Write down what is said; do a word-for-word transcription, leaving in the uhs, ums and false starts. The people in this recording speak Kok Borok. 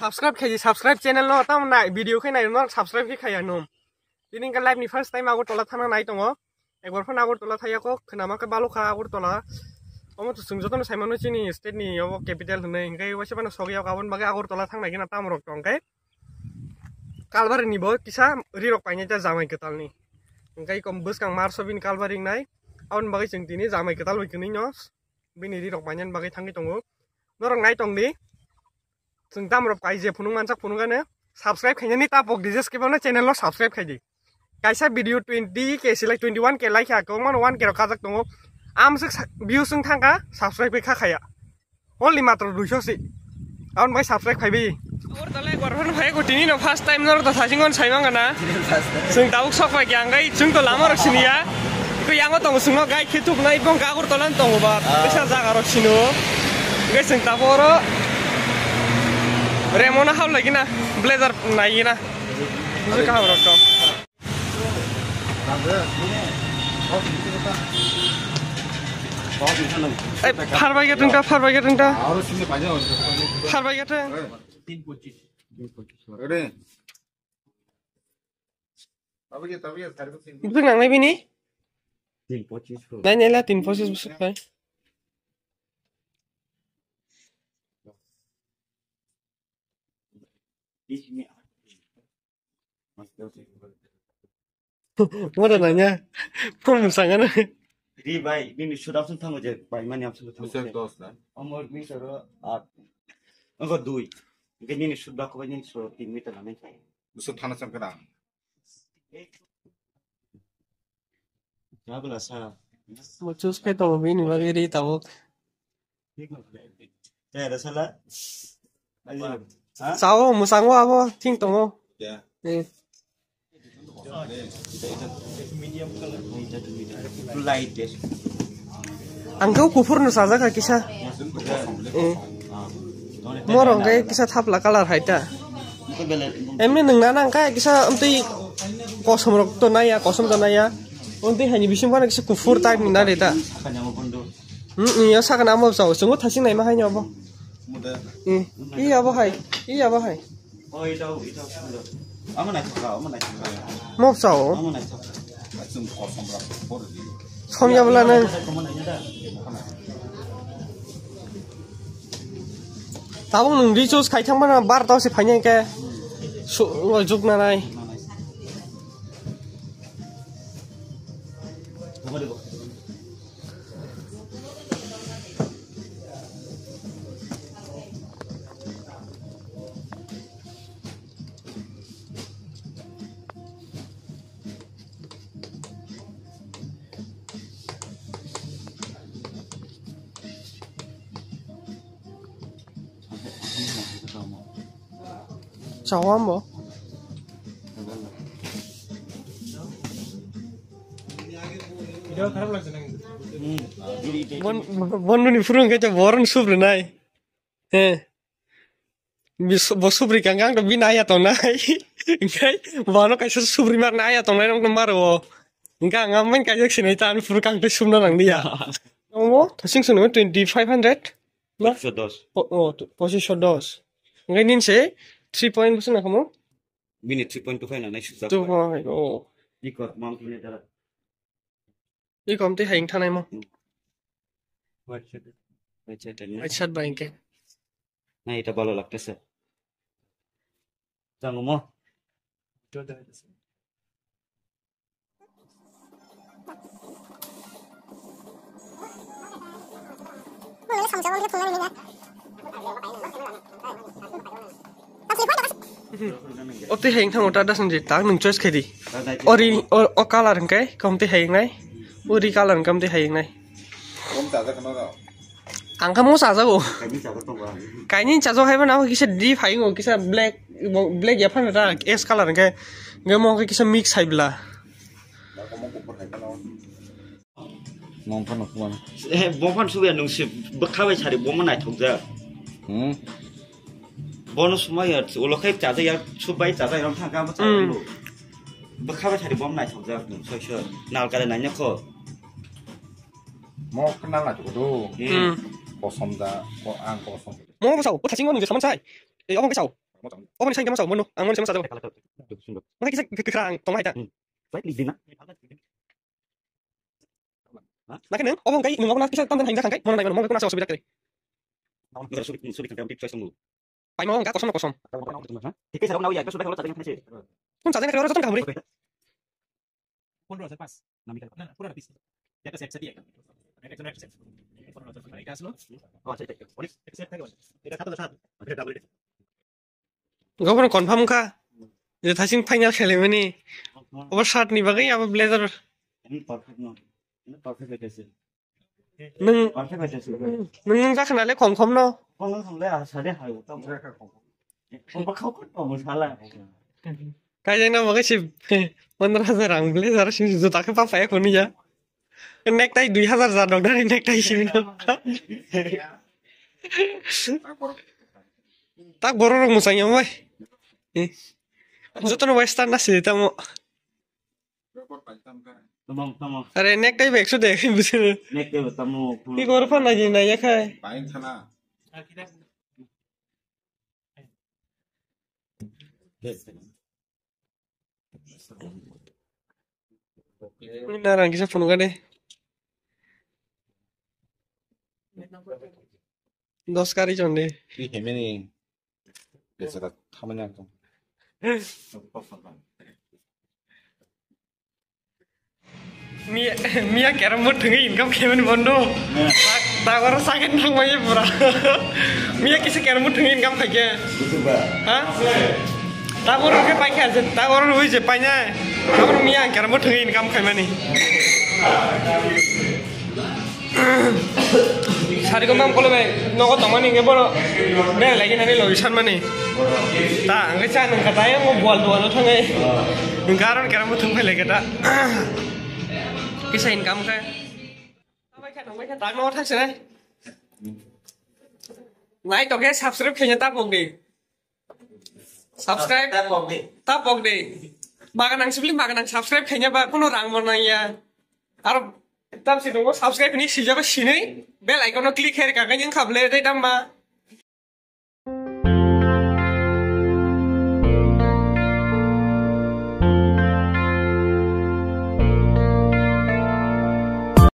Subscribe khaidi, subscribe channel no tam nai video khe nai no subscribe khe khaya num. Tini ka live ni first time Agartala thana nai tongo. Ekbar phano Agartala thaya kok khna ma khe balu kha Agartala. Omo to chwng jotono saimano chini state ni obo capital hwnwi, hwnkhe waisa phano sogwi aboni bagwi Agartala thang nai gina tam rok tong khe. Kalbari ni bo kisa ri rok painai ta jamai kwtal ni. Hwnkhe kom bwskang mar sobini Kalbari wngnai. Aboni bagwi chwng tini jamai kwtal bai kwnwi no bini ri rok painani bagwi thangwi tongo. Norok nai tong di. Chwng tam rok kai je phunuk mansak phunuk ano subscribe khainani ta pok di je skip no channel no subscribe khai di. Kaisa video twenty K silai twenty one K like ha kwbangma no one K rok kajak tongo. Amswk sa-, views wng thangkha subscribe kha khaya. Only matro duiso si. Aboni bagwi subscribe khaibi. Agartala ekbar phano phai ko tini no first time norok to thasing on saimang na. Chwng tabuk sok pai kya ngai chwng to lama rok siniya. Ko yango tongo chwngno gai khe thuk nai bong Agartala tongo ba. Bisa jaga rok sino. Gai chwng tabuk oro Remona hau lagi na blazer nai na. Bujo kaham rok to. Ei, pharbai gate ta, pharbai gate ta. Pharbai gate. Bwswk nangnai bini? Nai nai la tin pochis bwswk bai. Mora nanya. Mora musangano. Ri bai, bini suda sun thango je, bai mani amsa thango je. Dos na. Amor mi soro at. Ogo dui. Ke nini suda ko nini soro tin meter na nai. Busu thana cham kana. Mo choose khe tongo bini bagwi ri tabuk. Te da sala. Sao, musango abo thing tongo. Eh. Light. Ang khe kuphur no sajak kha kisa. Eh. Morong khe kisa thapla colour hai ta. Emni nwng nana ang khe kisa amtwi kosom rok to naya, kosom to naya. Amtwi haini bising phano kisa kuphur type ni nari ta. Hmm, iya sakana amo sao. Chungo thasing naima haino abo. Hmm. Iya abo hai. Iya abo hai. Mo sao. Somya bwla nang. Tabuk nwng recharge khai thangmano barota se phainai khe su-, juknanai. Chawam bo. Bon, bon nini phuru hwnkhe to boron sub rwnai. He. Bis-, bo subri kang kang to bini aya tongnai. Hwnkhe bono kaisa subri marna aya tongnai rok no maro. Hwnkhe ang amai kaisa sinai ta ani phuru kang tei sumna nang liya. Omo thasing sung twenty five hundred. Na? Pochish dos. Po-, oh, to-, pochish dos. Hwnkhe nini se three point bwswk na kamo? Bini three point two five nangnai sujak. Two point, oh. Ikot mam tini dara. Iko amtwi hai wng thanai mo. Website ni. Website bai hwnkhe. Na, eta bhalo lagtese. Chango mo? Ote heng thango ta dasang je tak nung choice khaidi. Ori, o, o color hwnkhe kom te heng nai. Ori color hwnkhe kom te heng nai. Ang kha mo chajago. Kaini chajago hai ba na kisa di phai ngo kisa black, black ya phano ta S color hwnkhe. Hwnkhe mo kisa mix hai bla. Mong phano khumano. Eh, bong phano subya nung si bwkha bai sari bong naithok jak. Hmm. Bono sumai ya, ulo khai chaja ya, subai chaja ya, thang kama chaja Hmm. lu. Bwkha bai sari bong naithok jak nung, soi soi. Nal kare nanya kho. Mo khna la tu do. Hmm. Hmm. Kosom da, ko ang kosom. Mo bwsao, bwsasing mo nung je saman sai. Eh, obo khe sao. Oboni sain khe mosa mono, ang moni se mosa jago. Maka kisa kwkra ang tongma hai ta. Slightly din na. Nakhe nang obo kai nung obo last kisa tamdan hain jakha kai mono nai mano maka kuna asa osubida kare. Paima wngkha kosom no kosom. Thik khe sarok nao ya, ekta suda khalo chajak khainai se. Kun chajak khainai oro jotono kaham ri. পনেরো হাজার পাঁচ। না, না, পুরো পিস। একটা সেট, সেটই একটা। একটা, একটা সেট। পনেরো হাজার টাকা। এটা আসলো। ও, আচ্ছা, এটা, এটা। অনেক সেট থাকে বলে। এটা সাত হাজার সাত। এটা ডাবল এটা। Gobor confirm kha. Je thasing final khelimani. Obo shirt ni bagwi abo blazer. Ini perfect no. Ini perfect haiphai se. Nwng, perfect haiphai se. Nwng wngkha khna le khom khom no. Khom khom le, ah, sade hai, tam. Khom khom khom sala. Kaijak na bagwi se pondro hajar rang blazer sing juta khe pa phai khoni ya. Necktie dui hajar ja dok dari necktie simi no. Tak borok rok mwchang ya bai. Eh. Jotono western na sili tamo. Are necktie bai ekso de busi. Necktie bai tamo. Ki gor phan nai nai ya khai. Narang kisa phunukha de. Dos kari chonde. Ki hemeni. Biasa tak thamanya tu. Miya, miya carrom board thwngwi income khaimani bondo. Tak, tak oro sakhe thangmani pura. Miya kisa carrom board thwngwi income khaikhe. Ha? Tak oro khe paikha je, tak oro rwi je painai. Tak oro miya carrom board thwngwi income khaimani. Sari ko mam kolo bai nogo tongmani hingke bono bera lagi nani logi sanmani. Ta hingke cha nang kata yang mo bual dual o thangai. Hingke aron kera mo thung phai lagi ta. Kisa income khe. Abai khe nang bai khe tak no thak sinai. Nai to khe subscribe khe ta pok di. Subscribe. Tapok di. Tapok di. Maganang sibli maganang subscribe khaina ba kuno rang bo nang ya. Aro tam si tongo subscribe ni sijaba sinai bell icon no click khair ka kanyang khable dai tam ba.